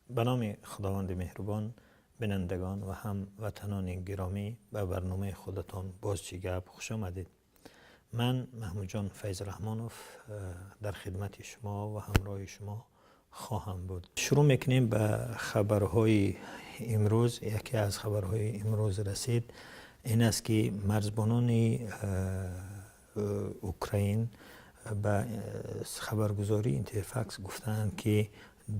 Ба номи Худованди меҳрубон. Бинандагон ва ҳамватанони гиромӣ, ба барномаи худатон «Боз чӣ гап» хуш омадед. Ман Маҳмудҷон Файзраҳмонов дар хидмати шумо ва ҳамроҳи шумо хоҳам буд. Шурӯъ мекунем ба хабарҳои имрӯз. Яке аз хабарҳои имрӯз расид ин аст, ки марзбонони Украин ба хабаргузории Интерфакс гуфтаанд, ки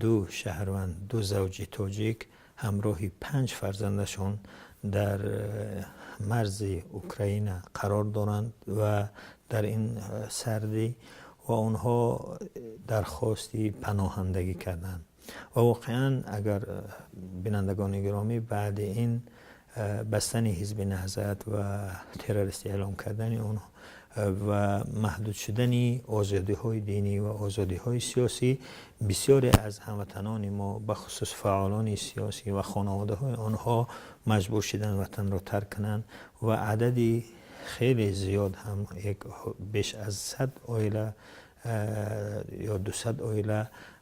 ду шаҳрванд, ду завҷи тоҷик ҳамроҳи панҷ фарзандашон дар марзи Украина қарор доранд ва дар ин сардӣ ва онҳо дархости паноҳандагӣ карданд. Ва воқеан, агар бинандагони гиромӣ, баъди ин бастани Ҳизби Наҳзат ва террористӣ эълом кардани онҳо ва маҳдуд шудани озодиҳои динӣ ва озодиҳои сиёсӣ, бисёре аз ҳамватанони мо, бахусус фаъолони сиёсӣ ва хонаводаҳои онҳо, маҷбур шуданд ватанро тарк кунанд ва адади хеле зиёд ҳам, як беш аз 100 оила ё 200 оила,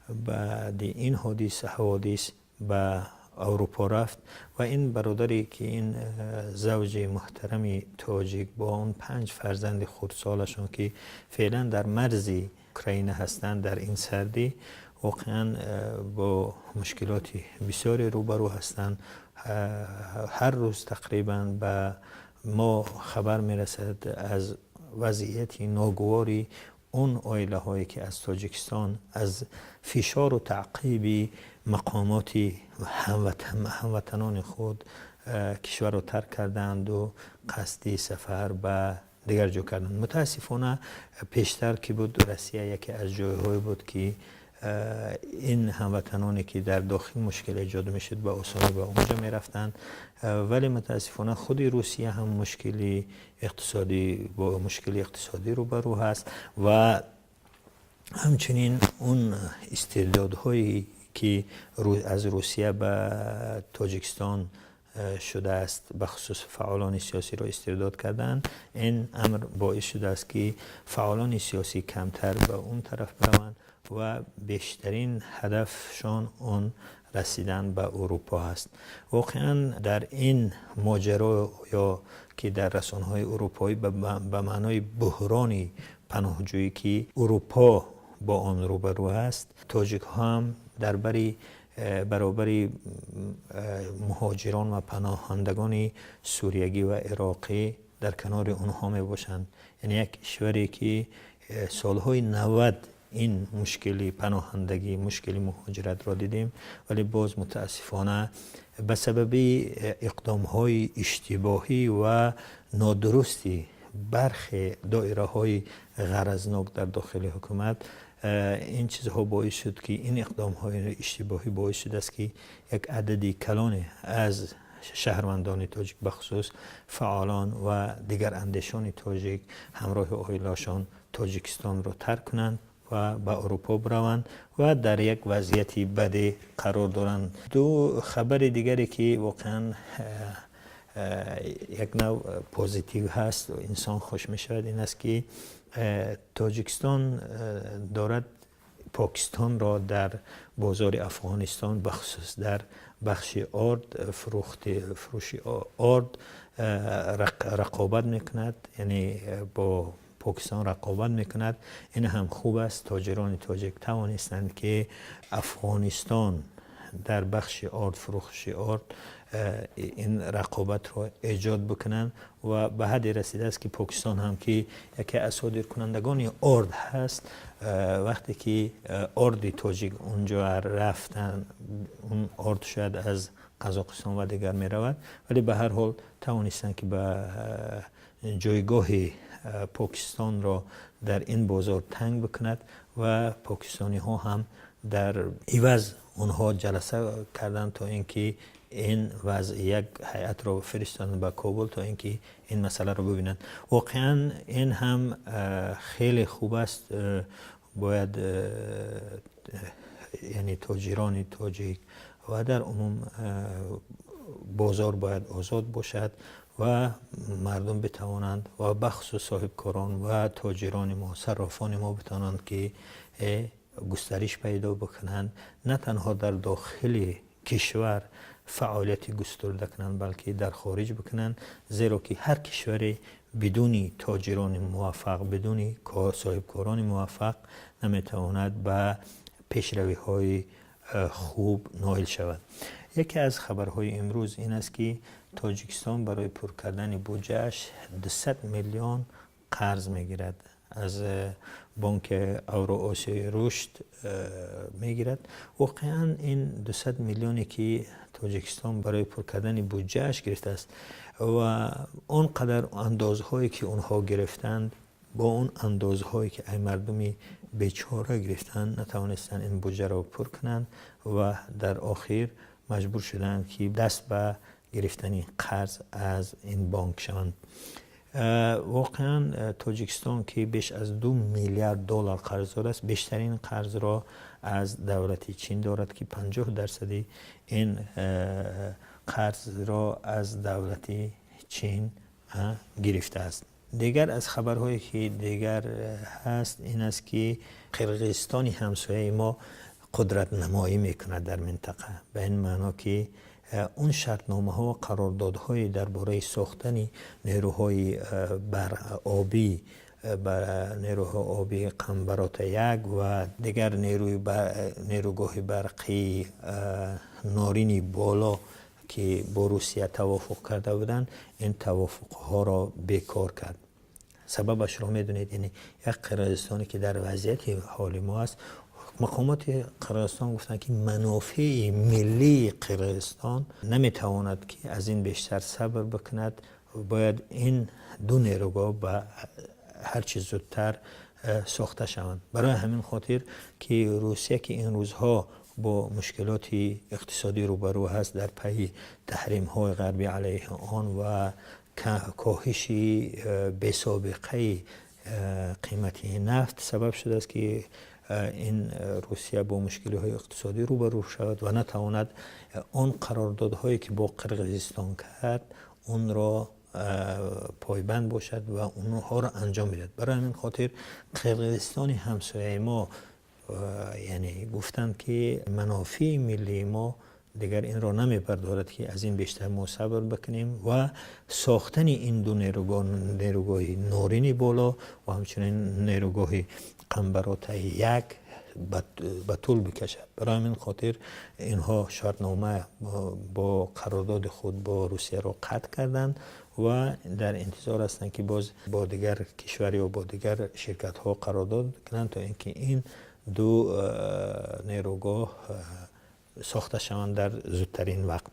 баъди ин ҳодис ба Аврупо рафт. Ва ин бародаре ки ин завҷи муҳтарами тоҷик бо он панҷ фарзанди хурдсолашон, ки феълан дар марзи Украина ҳастанд, дар ин сардӣ воқеан бо мушкилоти бисёре рӯбарӯ ҳастанд. Ҳар рӯз тақрибан ба мо хабар мерасад аз вазъияти ногувори он оилаҳое, ки аз Тоҷикистон аз фишору таъқиби мақомоти ҳамватанони худ кишварро тарк кардаанду қасди сафар ба дигар ҷо карданд. Мутаассифона, пештар ки буд, Россия яке аз ҷойҳое буд, ки ин ҳамватаноне, ки дар дохил мушкил эҷод мешуд, ба осонӣ ба онҷо мерафтанд. Вале мутаассифона худи Русия ҳам мушкили иқтисодӣ бо мушкили иқтисодӣ рӯбарӯ ҳаст ва ҳамчунин он истирдодҳое, ки аз Русия ба Тоҷикистон шудааст, бахусус фаъолони сиёсиро истирдод карданд, ин амр боис шудааст, ки фаъолони сиёсӣ камтар ба он тараф бираванд ва бештарин ҳадафшон он расидан ба Урупо ҳаст. Воқеан, дар ин моҷаро ё ки дар расонаҳои урупоӣ ба маънои буҳрони паноҳҷӯӣ, ки Урупо бо он рӯбарӯ аст, тоҷикҳо ҳам дар бари баробари муҳоҷирон ва паноҳандагони суриягӣ ва ироқӣ дар канори онҳо мебошанд. Яъне як кишваре, ки солҳои 90 ин мушкили паноҳандагӣ, мушкили муҳоҷиратро дидем, вале боз мутаассифона ба сабаби иқдомҳои иштибоҳӣ ва нодурусти бархе доираҳои ғаразнок дар дохили ҳукумат, ин чизҳо боис шуд, ки ин иқдомҳои иштибоҳӣ боис шудааст, ки як адади калоне аз шаҳрвандони тоҷик, бахусус фаъолон ва дигарандешони тоҷик, ҳамроҳи оилашон Тоҷикистонро тарк кунанд ва ба Урупо бираванд ва дар як вазъияти баде қарор доранд. Ду хабари дигаре, ки воқеан як нав позитив ҳаст, инсон хуш мешавад, ин аст, ки Тоҷикистон дорад Покистонро дар бозори Афғонистон, бахусус дар бахши орд, фурӯши орд рақобат мекунад, яъне бо Покистон рақобат мекунад. Ин ҳам хуб аст. Тоҷирони тоҷик тавонистанд, ки Афғонистон дар бахши орд, фурӯши орд, ин рақобатро эҷод бикунанд ва ба ҳадде расидааст, ки Покистон ҳам, ки яке аз содиркунандагони орд ҳаст, вақте ки орди тоҷик онҷо рафтан, он орд шояд аз Қазоқистон ва дигар меравад, вале ба ҳар ҳол тавонистанд, ки ба ҷойгоҳи Покистонро дар ин бозор танг бикунад ва покистониҳо ҳам дар иваз онҳо ҷаласа карданд, то ин ки ин вазъ як ҳайатро фиристоданд ба Кобул, то ин ки ин масъаларо бибинанд. Воқеан, ин ҳам хеле хуб аст. Бояд, яъне тоҷирони тоҷик ва дар умум бозор бояд озод бошад ва мардум битавонанд ва бахусус соҳибкорон ва тоҷирони мо, саррофони мо битавонанд, ки густариш пайдо бикунанд, на танҳо дар дохили кишвар фаъолияти густурда кунанд, балки дар хориҷ бикунанд, зеро ки ҳар кишваре бидуни тоҷирони муваффақ, бидуни соҳибкорони муваффақ наметавонад ба пешравиҳои хуб ноил шавад. Яке аз хабарҳои имрӯз ин аст, ки Тоҷикистон барои пур кардани буҷааш 200 миллион қарз мегирад, аз Бонки Авроосиёи рушд мегирад. Воқеан, ин 200 миллионе, ки Тоҷикистон барои пур кардани буҷааш гирифтааст, ва он қадар андозҳое, ки онҳо гирифтанд, бо он андозҳое, ки ай мардуми бечора гирифтанд, натавонистанд ин буҷаро пур кунанд ва дар охир маҷбур шуданд, ки даст ба гирифтани қарз аз ин бонк шаванд. Воқеан, Тоҷикистон, ки беш аз 2 миллиард доллар қарздор аст, бештарин қарзро аз давлати Чин дорад, ки 50 дарсади ин қарзро аз давлати Чин гирифтааст. Дигар аз хабарҳое, ки дигар ҳаст, ин аст, ки Қирғизистони ҳамсояи мо қудратнамоӣ мекунад дар минтақа, ба ин маъно, ки он шартномаҳо ва қарордодҳои дар бораи сохтани нерӯҳои обӣ, нерӯҳои обии Қамбарота як ва дигар нерӯгоҳи барқии Норини Боло, ки бо Русия тавофуқ карда буданд, ин тавофуқҳоро бекор кард. Сабабашро медонед, яъне як Қирғизистоне, ки дар вазъияти ҳоли мо аст. Мақомоти Қирғизистон гуфтанд, ки манофеи миллии Қирғизистон наметавонад, ки аз ин бештар сабр бикунад, бояд ин ду нерӯгоҳ ба ҳарчи зудтар сохта шаванд. Барои ҳамин хотир, ки Русия, ки ин рӯзҳо бо мушкилоти иқтисодӣ рӯбарӯ ҳаст дар пайи таҳримҳои ғарбӣ алайҳи он ва коҳиши бесобиқаи қимати нафт, сабаб шудааст, ки ин Русия бо мушкилиҳои иқтисодӣ рӯбарӯ шавад ва натавонад он қарордодҳое, ки бо Қирғизистон кард, онро пойбанд бошад ва онҳоро анҷом бидиҳад. Барои ҳамин хотир Қирғизистони ҳамсояи мо, яъне, гуфтанд, ки манофеи миллии мо дигар инро намебардорад, ки аз ин бештар мо сабр бикунем ва сохтани ин ду нерӯгоҳ, нерӯгоҳи Норини Боло ва ҳамчунин нерӯгоҳи Қамбаротаи як, ба тӯл бикашад. Барои ҳамин хотир инҳо шартнома бо қарордоди худ бо Русияро қатъ карданд ва дар интизор ҳастанд, ки боз бо дигар кишвар ё бо дигар ширкатҳо қарордод кунанд, то ин ки ин ду нерӯгоҳ сохта шаванд дар зудтарин вақт.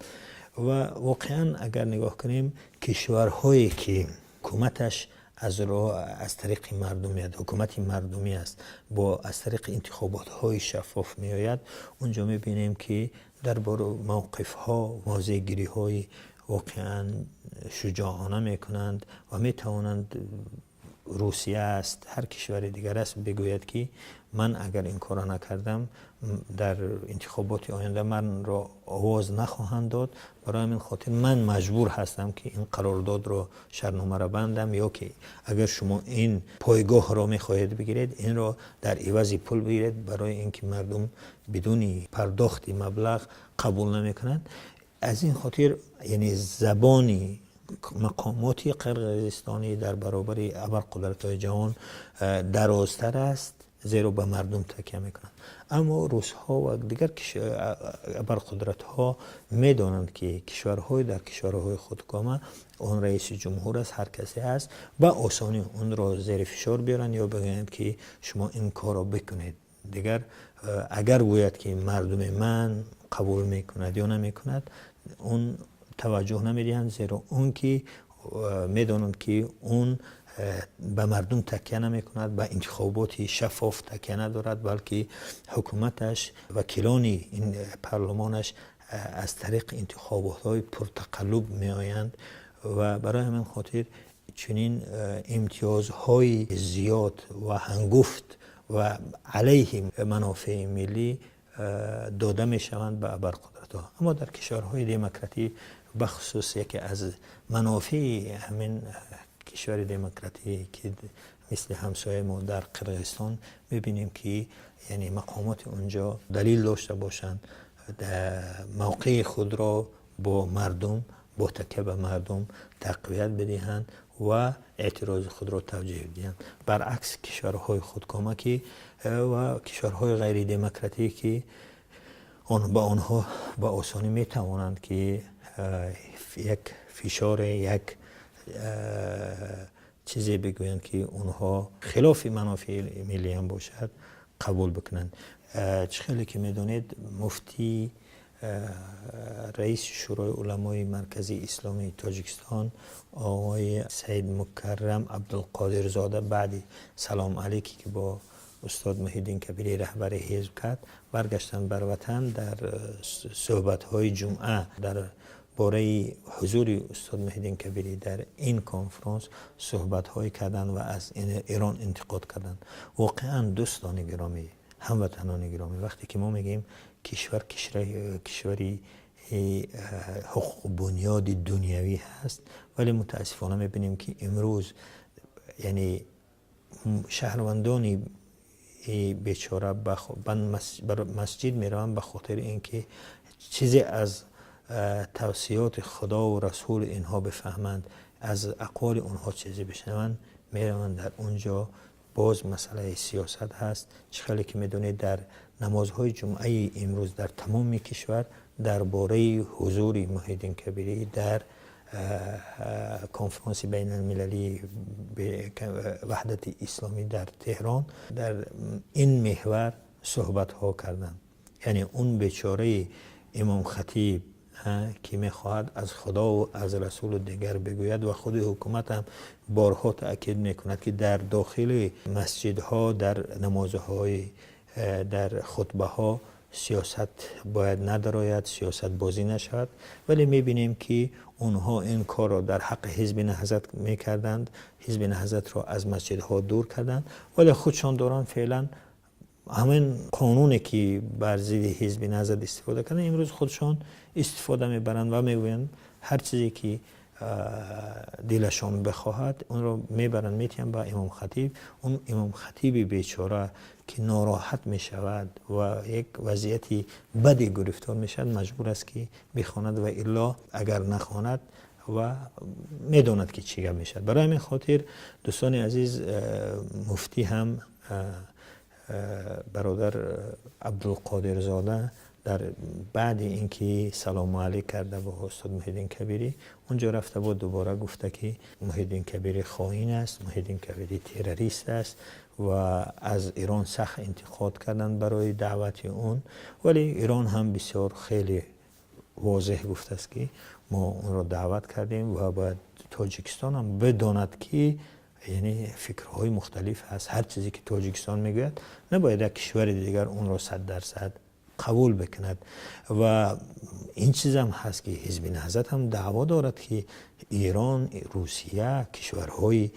Ва воқеан, агар нигоҳ кунем, кишварҳое, ки ҳукуматаш аз тариқи мардум меяд, ҳукумати мардумӣ аст, бо аз тариқи интихоботҳои шаффоф меояд, унҷо мебинем, ки дар бораи мавқифҳо мавзеъгириҳои воқеан шуҷоона мекунанд ва метавонанд, Русия аст, ҳар кишвари дигар аст, бигӯяд, ки ман агар ин корро накардам, дар интихоботи оянда манро овоз нахоҳанд дод, барои ҳамин хотир ман маҷбур ҳастам, ки ин қарордодро, шартномаро бандам, ё ки агар шумо ин пойгоҳро мехоҳед бигиред, инро дар ивази пул бигиред, барои ин ки мардум бидуни пардохти маблағ қабул намекунанд. Аз ин хотир, яъне, забони мақомоти қирғизистонӣ дар баробари абарқудратҳои ҷаҳон дарозтар аст, зеро ба мардум такя мекунанд. Аммо русҳо ва дигар абарқудратҳо медонанд, ки кишварҳои дар кишварҳои худкома он раиси ҷумҳур аст, ҳар касе аст, ба осонӣ онро зери фишор биёранд ё бигӯянд, ки шумо ин корро бикунед. Дигар агар гӯяд, ки мардуми ман қабул мекунад ё намекунад, он таваҷҷӯҳ намедиҳанд, зеро он ки медонанд, ки он ба мардум такя намекунад, ба интихоботи шаффоф такя надорад, балки ҳукуматаш, вакилони ин парлумонаш аз тариқи интихоботҳои пуртақаллуб меоянд ва барои ҳамин хотир чунин имтиёзҳои зиёд ва ҳангуфт ва алайҳи манофеи миллӣ дода мешаванд ба абарқудратҳо. Аммо дар кишварҳои демократӣ, бахусус яке аз манофеи ҳамин кишвари демократӣ, ки Мисли ҳамсояи мо дар Қирғизистон мебинем, ки яъне мақомоти онҷо далел дошта бошанд, мавқеи худро бо мардум, бо такя ба мардум тақвият бидиҳанд ва эътирози худро тавҷеҳ диҳанд. Баръакс, кишварҳои худкома ки ва кишварҳои ғайридемократӣ, ки ба онҳо ба осонӣ метавонанд, ки як фишоре, як чизе бигӯянд, ки онҳо хилофи манофеи миллӣ ҳам бошад, қабул бикунанд. Чӣ хеле ки медонед, муфтӣ, раиси Шӯрои уламои марказии исломии Тоҷикистон оғои Саид Мукаррам Абдулқодирзода баъди салом алейке, ки бо устод Муҳиддин Кабирӣ, раҳбари ҳизб, кард, баргаштанд бар ватан, дар суҳбатҳои ҷумъа дар бораи ҳузури устод Муҳиддин Кабирӣ дар ин конфронс суҳбатҳое карданд ва аз Эрон интиқод карданд. Воқеан, дӯстони гиромӣ, ҳамватанони гиромӣ, вақте ки мо мегӯем кишвар кишвари ҳуқуқбунёди дунявӣ ҳаст, вале мутаассифона мебинем, ки имрӯз яъне шаҳрвандони бечора ба масҷид мераванд ба хотири инки чизе аз тавсиёти Худо ва Расули инҳо бифаҳманд, аз ақволи онҳо чизе бишнаванд, мераванд, дар онҷо боз масъалаи сиёсат ҳаст. Чӣ хеле ки медонед, дар намозҳои ҷумъаи имрӯз дар тамоми кишвар дар бораи ҳузури Муҳиддин Кабирӣ дар конфронси байналмилалии ваҳдати исломӣ дар Теҳрон дар ин меҳвар суҳбатҳо карданд. Яъне он бечораи имом хатиб, ки мехоҳад аз Худо ва аз Расулу дигар бигӯяд, ва худи ҳукумат ҳам борҳо таъкид мекунад, ки дар дохили масҷидҳо, дар намозҳои, дар хутбаҳо сиёсат бояд надарояд, сиёсатбозӣ нашавад. Вале мебинем, ки онҳо ин корро дар ҳаққи Ҳизби Наҳзат мекарданд, Ҳизби Наҳзатро аз масҷидҳо дур карданд, вале худшон доранд феълан ҳамин қонуне, ки бар зидди Ҳизби Наҳзат истифода карданд, имрӯз худшон истифода мебаранд ва мегӯянд ҳар чизе ки дилашон бихоҳад, онро мебаранд, метиҳанд ба имом хатиб. Он имом хатиби бечора, ки нороҳат мешавад ва як вазъияти бади гирифтор мешавад, маҷбур аст, ки бихонад, ва илло агар нахонад ва медонад, ки чӣ гап мешавад. Барои ҳамин хотир, дӯстони азиз, муфтӣ ҳам, бародар Абдулқодирзода, дар баъди инки салому алейк карда бо устод Муҳиддин Кабирӣ, онҷо рафта буд, дубора гуфта, ки Муҳиддин Кабирӣ хоин аст, Муҳиддин Кабирӣ террорист аст, ва аз Эрон сахт интиқод карданд барои даъвати он. Вале Эрон ҳам бисёр хеле возеҳ гуфтааст, ки мо онро даъват кардем ва бояд Тоҷикистон ҳам бидонад, ки яъне фикрҳои мухталиф ҳаст. Ҳар чизе ки Тоҷикистон мегӯяд, набояд як кишвари дигар онро 100% қабул бикунад. Ва ин чизам ҳаст, ки Ҳизби Наҳзат ҳам даъво дорад, ки Эрон, Русия, кишварҳои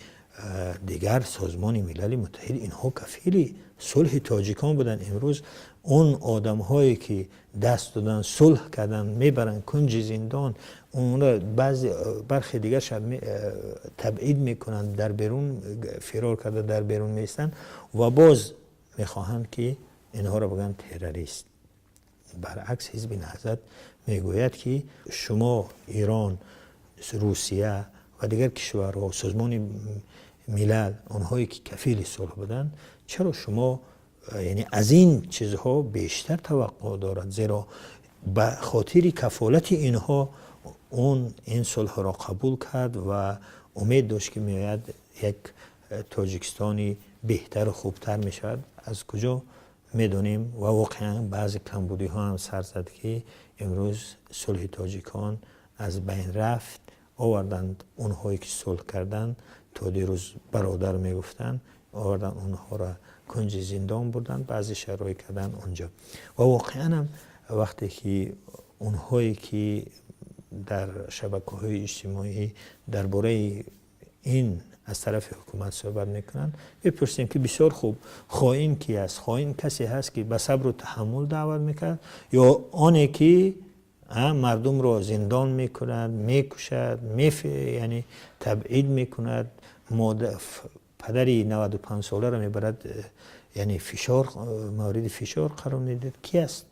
дигар, Созмони Милали Муттаҳид, инҳо кафили сулҳи тоҷикон буданд. Имрӯз он одамҳое, ки даст доданд, сулҳ карданд, мебаранд кунҷи зиндон онро, баъзе бархе дигар табъид мекунанд, дар берун фирор карда, дар берун меистанд ва боз мехоҳанд, ки инҳоро бигӯянд террорист. Баръакс, Ҳизби Наҳзат мегӯяд, ки шумо, Эрон, Русия ва дигар кишварҳо, Созмони Милал, онҳое ки кафили сулҳ буданд, чаро шумо яъне аз ин чизҳо бештар таваққӯъ дорад? Зеро ба хотири кафолати инҳо он ин сулҳро қабул кард ва умед дошт, ки меояд, як Тоҷикистони беҳтару хубтар мешавад. Аз куҷо медонем, ва воқеан баъзе камбудиҳо ҳам сар зад, ки имрӯз сулҳи тоҷикон аз байн рафт. Оварданд онҳое, ки сулҳ карданд, то дирӯз бародар мегуфтанд, оварданд, онҳоро кунҷи зиндон бурданд, баъзе шароит карданд онҷо. Ва воқеан ҳам вақте ки онҳое, ки дар шабакаҳои иҷтимоӣ дар бораи ин аз тарафи ҳукумат суҳбат мекунанд, мепурсем, ки бисёр хуб, хоин ки аст? Хоин касе ҳаст, ки ба сабру таҳаммул даъват мекард, ё оне ки мардумро зиндон мекунад, мекушад, яъне табъид мекунад? Падари 95 соларо мебарад, яъне фишор, мавриди фишор қарор медиҳад. Ки аст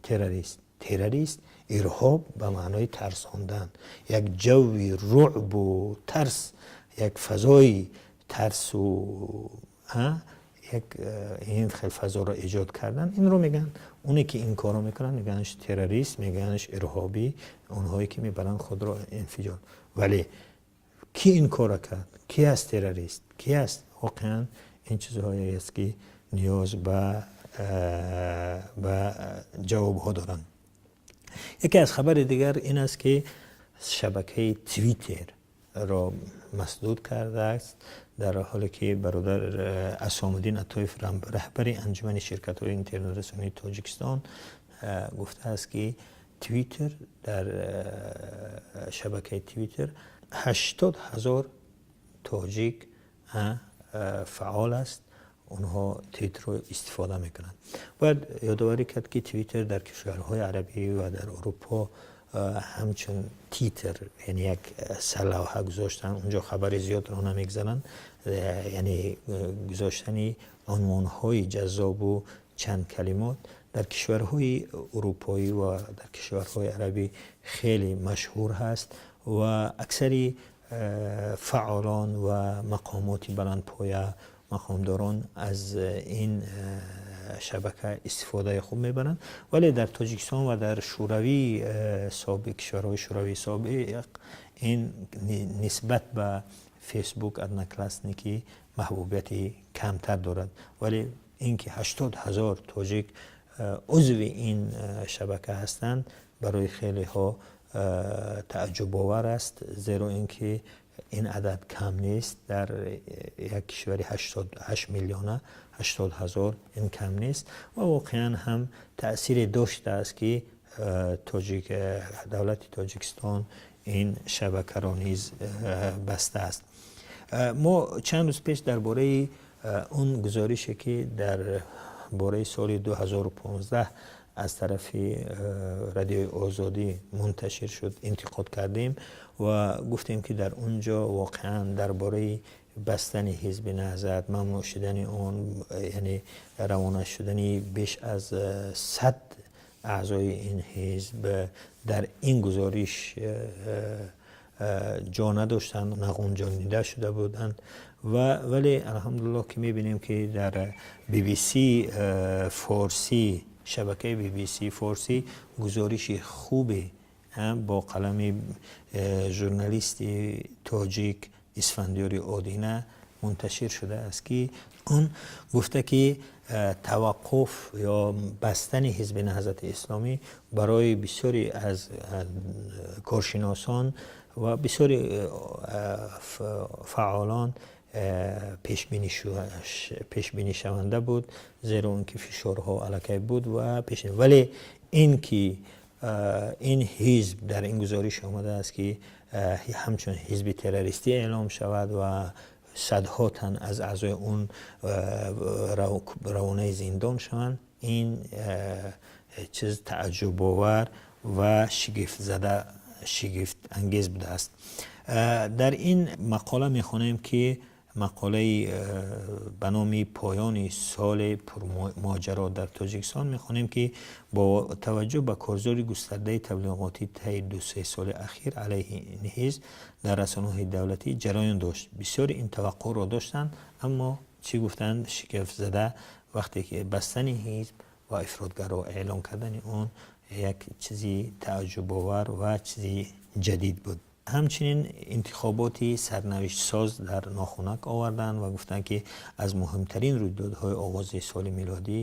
террорист? Террорист, ирҳоб ба маънои тарсондан, як ҷавви руъбу тарс, як фазои тарсу, як ин хел фазоро эҷод кардан, инро мегӯянд. Оне ки ин корро мекунанд, мегӯяндш террорист, мегӯяндш ирҳобӣ, онҳое ки мебаранд худро инфиҷор. Вале ки ин корро кард? Ки аст террорист? Ки аст? Воқеан ин чизҳое аст, ки ниёз ба ҷавобҳо доранд. Яке аз хабари дигар ин аст, ки шабакаи Твиттерро масдуд кардааст, дар ҳоле ки бародар Асомуддин Атоев, раҳбари Анҷумани ширкатҳои интернетрасонии Тоҷикистон, гуфтааст, ки Твиттер, дар шабакаи Твиттер 80 000 тоҷик фаъол аст, онҳо Твиттерро истифода мекунанд. Бояд ёдоварӣ кард, ки Твиттер дар кишварҳои арабӣ ва дар Урупо ҳамчун титр, яъне як сарлавҳа гузоштан, унҷо хабари зиёдро намегзаранд, яъне гузоштани унвонҳои ҷаззобу чанд калимот дар кишварҳои урупоӣ ва дар кишварҳои арабӣ хеле машҳур ҳаст ва аксари фаъолон ва мақомоти баландпоя, мақомдорон аз ин шабака истифодаи хуб мебаранд. Вале дар Тоҷикистон ва дар Шӯравии собиқ, кишварҳои Шӯравии собиқ, ин нисбат ба Фейсбук, Одноклассники маҳбубияти камтар дорад. Вале ин ки 80 000 тоҷик узви ин шабака ҳастанд, барои хелеҳо тааҷҷубовар аст, зеро ин ки ин адад кам нест. Дар як кишвари 88 миллиона 80 000 ин кам нест ва воқеан ҳам таъсире доштааст, ки тоҷик давлати Тоҷикистон ин шабакаро низ бастааст. Мо чанд рӯз пеш дар бораи он гузорише, ки дар бораи соли 2015 аз тарафи Радиои Озодӣ мунташир шуд, интиқод кардем ва гуфтем, ки дар он ҷо воқеан дар бораи бастани Ҳизби Наҳзат, мамнӯъ шудани он, яъне равона шудани беш аз 100 аъзои ин ҳизб дар ин гузориш ҷо надоштанд, нағунҷонида шуда буданд. Ва вале алҳамдулиллоҳ, ки мебинем, ки дар BBC Форсӣ, шабакаи BBC Форсӣ гузориши хубе бо қалами журналисти тоҷик Исфандиёри Одина мунташир шудааст, ки он гуфта, ки таваққуф ё бастани Ҳизби Наҳзати Исломӣ барои бисёре аз коршиносон ва бисёри фаъолон пешбинишаванда буд, зеро он ки фишорҳо аллакай буд ва пеш. Вале ин ки ин ҳизб, дар ин гузориш омадааст, ки ҳамчун ҳизби террористӣ эълом шавад ва садҳо тан аз аъзои он равонаи зиндон шаванд, ин чиз тааҷҷубовар ва шигифтзада, шигифтангез будааст. Дар ин мақола мехонем, ки мақолаи ба номи «Поёни соли пурмоҷаро дар Тоҷикистон», мехонем, ки бо таваҷҷӯҳ ба корзори густардаи таблиғотӣ таи 2-3 соли ахир алайҳи ин ҳизб дар расонаҳои давлатӣ ҷараён дошт, бисёре ин таваққуъро доштанд. Аммо чӣ гуфтанд? Шигифтзада вақте ки бастани ҳизб ва ифротгаро эълон кардани он як чизи тааҷҷубовар ва чизи ҷадид буд. Ҳамчунин интихоботи сарнавиштсоз дар нохунак оварданд ва гуфтанд, ки аз муҳимтарин рӯйдодҳои оғози соли милодӣ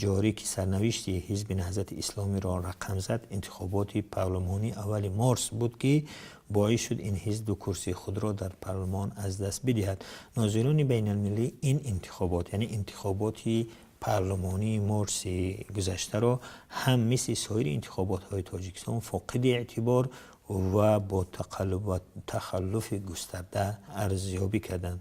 ҷорӣ, ки сарнавишти Ҳизби Наҳзати Исломиро рақам зад, интихоботи парлумонии аввали морс буд, ки боис шуд ин ҳизб ду курсии худро дар парлумон аз даст бидиҳад. Нозирони байналмилалӣ ин интихобот, яъне интихоботи парлумонии морси гузаштаро, ҳам мисли соири интихоботҳои Тоҷикистон фоқиди эътибор ва бо тақаллуб ва тахаллуфи густарда арзёбӣ карданд.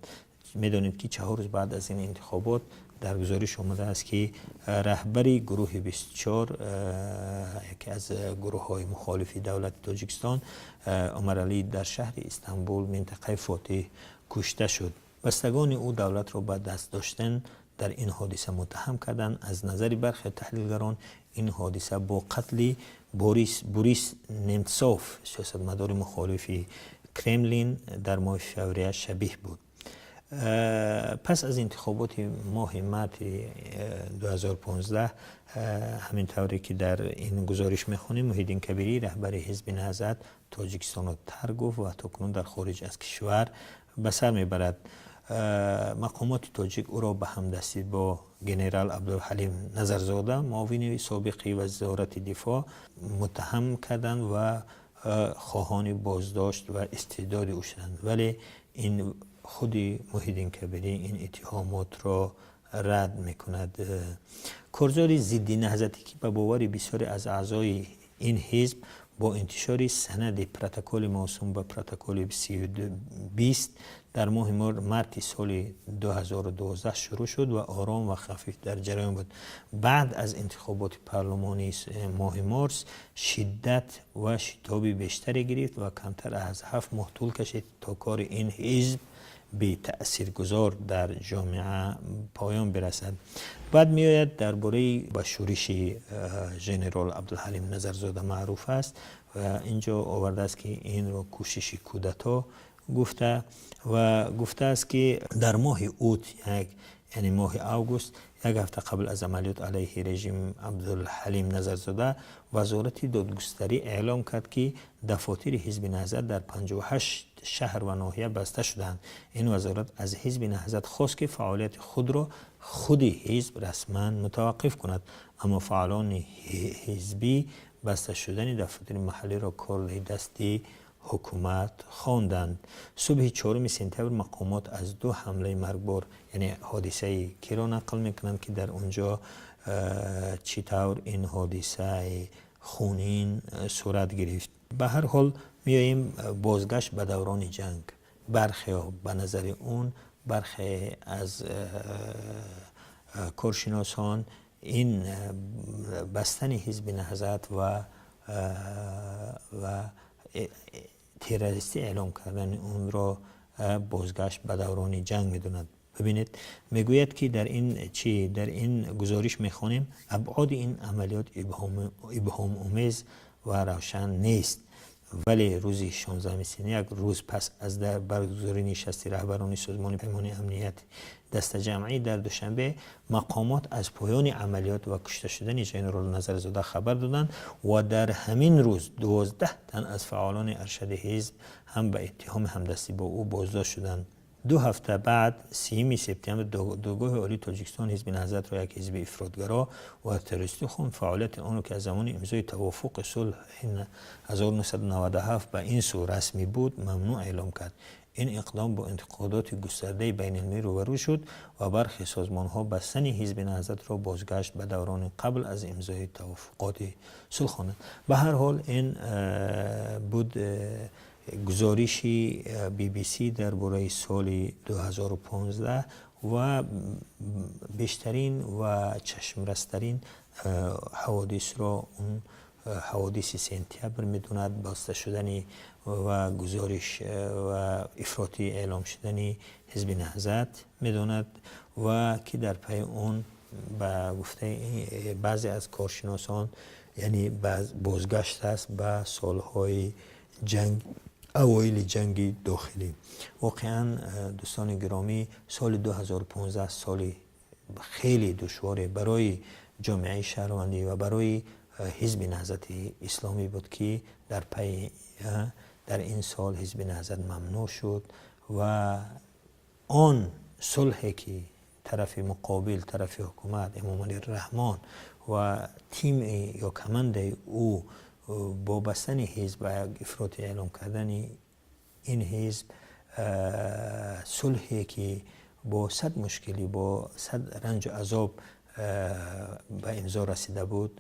Медонед, ки 4 рӯз баъд аз ин интихобот, дар гузориш омадааст, ки раҳбари гурӯҳи 24, яке аз гурӯҳҳои мухолифи давлати Тоҷикистон, Умаралӣ, дар шаҳри Истанбул, минтақаи Фотиҳ, кушта шуд. Бастагони ӯ давлатро ба даст доштан дар ин ҳодиса муттаҳам карданд. Аз назари бархе таҳлилгарон, ин ҳодиса бо қатли Борис Немцов, сиёсатмадори мухолифи Кремлин, дар моҳи феврал шабеҳ буд. Пас аз интихоботи моҳи марти 2015, ҳамин тавре ки дар ин гузориш мехонем, Муҳиддин Кабирӣ, раҳбари Ҳизби Наҳзат, Тоҷикистонро тарк гуфт ва то кунун дар хориҷ аз кишвар ба сар мебарад. Мақомоти тоҷик ӯро ба ҳамдастӣ бо генерал Абдулҳалим Назарзода, муовини собиқи Вазорати дифоъ, муттаҳам карданд ва хоҳони боздошт ва истирдоди ӯ шуданд. Вале ин худи Муҳиддин Кабирӣ ин иттиҳомотро рад мекунад. Корзори зидди наҳзатӣ, ки ба бовари бисёре аз аъзои ин ҳизб бо интишори санади протоколи мавсум ба протоколи 20 дар моҳи марти соли 2012 шурӯъ шуд ва ором ва хафиф дар ҷараён буд, баъд аз интихоботи парлумонии моҳи марс шиддат ва шитоби бештаре гирифт ва камтар аз 7 моҳ тӯл кашид, то кори ин ҳизб бетаъсиргузор дар ҷомеа поён бирасад. Баъд меояд дар бораи ба шӯриши генерал Абдулҳалим Назарзода маъруф аст ва инҷо овардааст, ки инро кӯшиши кудато гуфта ва гуфтааст, ки дар моҳи ут, яъне моҳи август, як ҳафта қабл аз амалиёт алайҳи режим Абдулҳалим Назарзода, Вазорати додгустарӣ эълом кард, ки дафотири Ҳизби Наҳзат дар 58 шаҳр ва ноҳия баста шудаанд. Ин вазорат аз Ҳизби Наҳзат хост, ки фаъолияти худро худи ҳизб расман мутаваққиф кунад. Аммо фаъолони ҳизбӣ баста шудани дафотири маҳаллиро корди дасти ҳукумат хонданд. Субҳи 4 сентябр мақомот аз ду ҳамлаи маргбор, яъне ҳодисаи киро нақл мекунанд, ки дар он ҷо чӣ тавр ин ҳодисаи хунин сурат гирифт. Ба ҳар ҳол, меоем бозгашт ба даврони ҷанг. Бархеҳо, ба назари он бархе аз коршиносон, ин бастани Ҳизби Наҳзат ва террористӣ эълом кардани онро бозгашт ба даврони ҷанг медонад. Бибинед, мегӯяд, ки дар ин чӣ дар ин гузориш мехонем: абъоди ин амалиёт ибҳомомез ва равшан нест, вале рӯзи 16 сентябр, як рӯз пас аз баргузории нишасти раҳбарони Созмони Паймони Амнияти Дастаҷамъӣ дар Душанбе, мақомот аз поёни амалиёт ва кушта шудани генерал Назарзода хабар доданд ва дар ҳамин рӯз 12 тан аз фаъолони аршади ҳизб ҳам ба иттиҳоми ҳамдастӣ бо ӯ боздошт шуданд. 2 ҳафта баъд, 30 септябр, Додгоҳи Олии Тоҷикистон Ҳизби Наҳзатро як ҳизби ифротгаро ва террористӣ хонд. Фаъолияти онро, ки аз замони имзои тавофуқи сулҳи 1997 ба ин сӯ расмӣ буд, мамнӯъ эълом кард. Ин иқдом бо интиқодоти густардаи байналмилалӣ рӯбарӯ шуд ва бархе созмонҳо бастани Ҳизби Наҳзатро бозгашт ба даврони қабл аз имзои тавофуқоти сулҳ хонданд. Ба ҳар ҳол, ин буд гузориши BBC дар бораи соли 2015 ва бештарин ва чашмрастарин ҳаводисро он ҳаводиси сентябр медонад: баста шудани ва гузориш ва ифротӣ эълом шудани Ҳизби Наҳзат медонад ва ки дар пайи он, ба гуфтаи баъзе аз коршиносон, яъне бозгашт аст ба солҳои ҷанг, авоили ҷанги дохилӣ. Воқеан, дӯстони гиромӣ, соли 2015 соли хеле душворе барои ҷомеаи шаҳрвандӣ ва барои Ҳизби Наҳзати Исломӣ буд, ки дар пайи дар ин сол Ҳизби Наҳзат мамнӯъ шуд ва он сулҳе, ки тарафи муқобил, тарафи ҳукумат, Эмомалӣ Раҳмон ва тими ё командаи ӯ бо бастани ҳизб ва як ифротӣ эълом кардани ин ҳизб, сулҳе, ки бо сад мушкилӣ, бо сад ранҷу азоб ба имзо расида буд,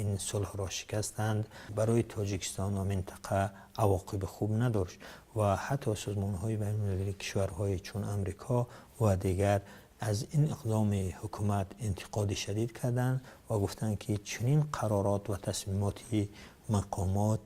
ин сулҳро шикастанд. Барои Тоҷикистон ва минтақа авоқиби хуб надошт ва ҳатто созмонҳои байналмилалӣ, кишварҳои чун Амрико ва дигар аз ин иқдоми ҳукумат интиқоди шадид карданд ва гуфтанд, ки чунин қаророт ва тасмимоти мақомот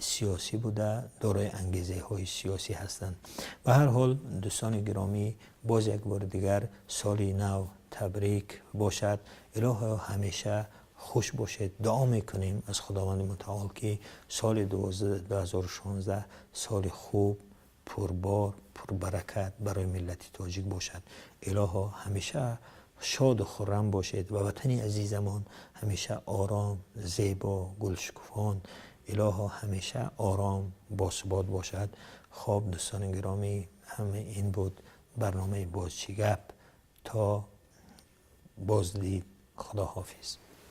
Сиёсӣ буда, дорои ангезаҳои сиёсӣ ҳастанд. Ба ҳар ҳол, дӯстони гиромӣ, боз як бори дигар соли нав табрик бошад. Илоҳо, ҳамеша хуш бошед. Дуо мекунем аз Худованди Мутаол, ки соли 2016 соли хуб, пурбор, пурбаракат барои миллати тоҷик бошад. Илоҳо, ҳамеша шоду хуррам бошед ва ватани азизамон ҳамеша ором, зебо, гулшукуфон, илоҳо, ҳамеша ором, босубот бошад. Хоб, дӯстони гиромӣ, ҳама ин буд барномаи «Боз чӣ гап». То боздид, худоҳофиз.